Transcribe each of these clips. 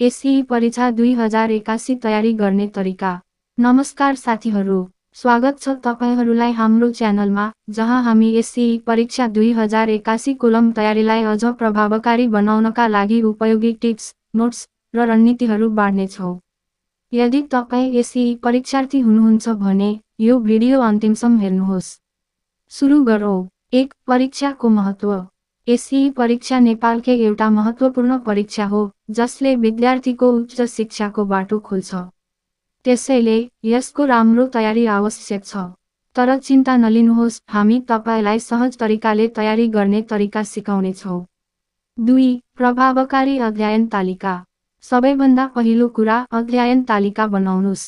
SCE परीक्षा 2081 तयारी गर्ने तरिका। नमस्कार साथीहरू, स्वागत छ तपाईहरूलाई हाम्रो च्यानलमा, जहाँ हामी एससीई परीक्षा 2081 कोलम तयारीलाई अझ प्रभावकारी बनाउनका लागि उपयोगी टिप्स, नोट्स र रणनीतिहरू बाँड्नेछौँ। यदि तपाईँ एससीई परीक्षार्थी हुनुहुन्छ भने यो भिडियो अन्तिमसम्म हेर्नुहोस्। सुरु गरौँ। 1. परीक्षाको महत्त्व। एससीई परीक्षा नेपालकै एउटा महत्त्वपूर्ण परीक्षा हो, जसले विद्यार्थीको उच्च शिक्षाको बाटो खोल्छ। त्यसैले यसको राम्रो तयारी आवश्यक छ। तर चिन्ता नलिनुहोस्, हामी तपाईलाई सहज तरिकाले तयारी गर्ने तरिका सिकाउनेछौँ। 2. प्रभावकारी अध्ययन तालिका। सबैभन्दा पहिलो कुरा, अध्ययन तालिका बनाउनुस्।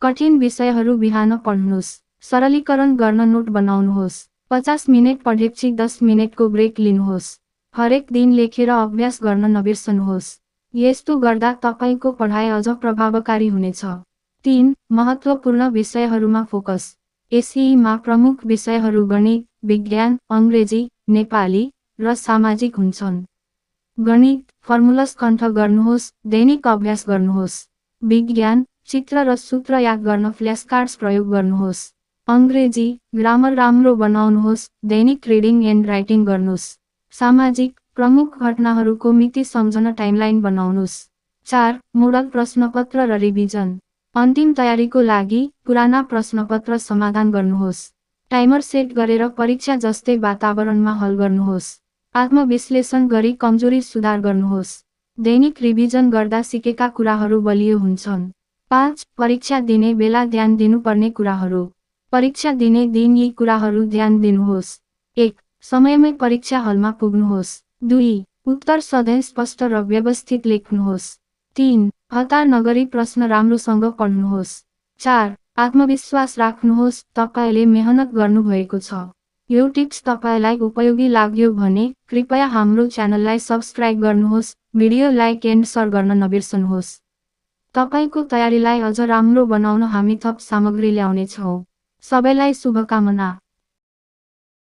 कठिन विषयहरू बिहान पढ्नुस्। सरलीकरण गर्न नोट बनाउनुहोस्। 50 मिनेट पढेपछि 10 मिनेटको ब्रेक लिनुहोस्। हरेक दिन लेखेर अभ्यास गर्न नबिर्सनुहोस्। यस्तो गर्दा तपाईको पढाइ अझ प्रभावकारी हुनेछ। 3. महत्त्वपूर्ण विषयहरूमा फोकस। एससीईमा प्रमुख विषयहरू गणित, विज्ञान, अङ्ग्रेजी, नेपाली र सामाजिक हुन्छन्। गणित, फर्मुलास कण्ठ गर्नुहोस्, दैनिक अभ्यास गर्नुहोस्। विज्ञान, चित्र र सूत्र याद गर्न फ्ल्यासकार्ड्स प्रयोग गर्नुहोस्। अङ्ग्रेजी, ग्रामर राम्रो बनाउनुहोस्, दैनिक रिडिङ एन्ड राइटिङ गर्नुहोस्। सामाजिक, प्रमुख घटनाहरूको मिति सम्झन टाइमलाइन बनाउनुहोस्। 4. मोडल प्रश्नपत्र र रिभिजन। अन्तिम तयारीको लागि पुराना प्रश्नपत्र समाधान गर्नुहोस्। टाइमर सेट गरेर परीक्षा जस्तै वातावरणमा हल गर्नुहोस्। आत्मविश्लेषण गरी कमजोरी सुधार गर्नुहोस्। दैनिक रिभिजन गर्दा सिकेका कुराहरू बलियो हुन्छन्। 5. परीक्षा दिने बेला ध्यान दिनुपर्ने कुराहरू। परीक्षा दिने दिन यी कुराहरू ध्यान दिनुहोस्। 1. समयमै परीक्षा हलमा पुग्नुहोस्। 2. उत्तर सधैँ स्पष्ट र व्यवस्थित लेख्नुहोस्। 3. हतार नगरी प्रश्न राम्रोसँग पढ्नुहोस्। 4. आत्मविश्वास राख्नुहोस्, तपाईले मेहनत गर्नुभएको छ। यो टिप्स तपाईलाई उपयोगी लाग्यो भने कृपया हाम्रो च्यानललाई सब्स्क्राइब गर्नुहोस्, भिडियो लाइक एन्ड शेयर गर्न नबिर्सनुहोस्। तपाईको तयारीलाई अझ राम्रो बनाउन हामी थप सामग्री ल्याउनेछौँ। सबैलाई शुभकामना।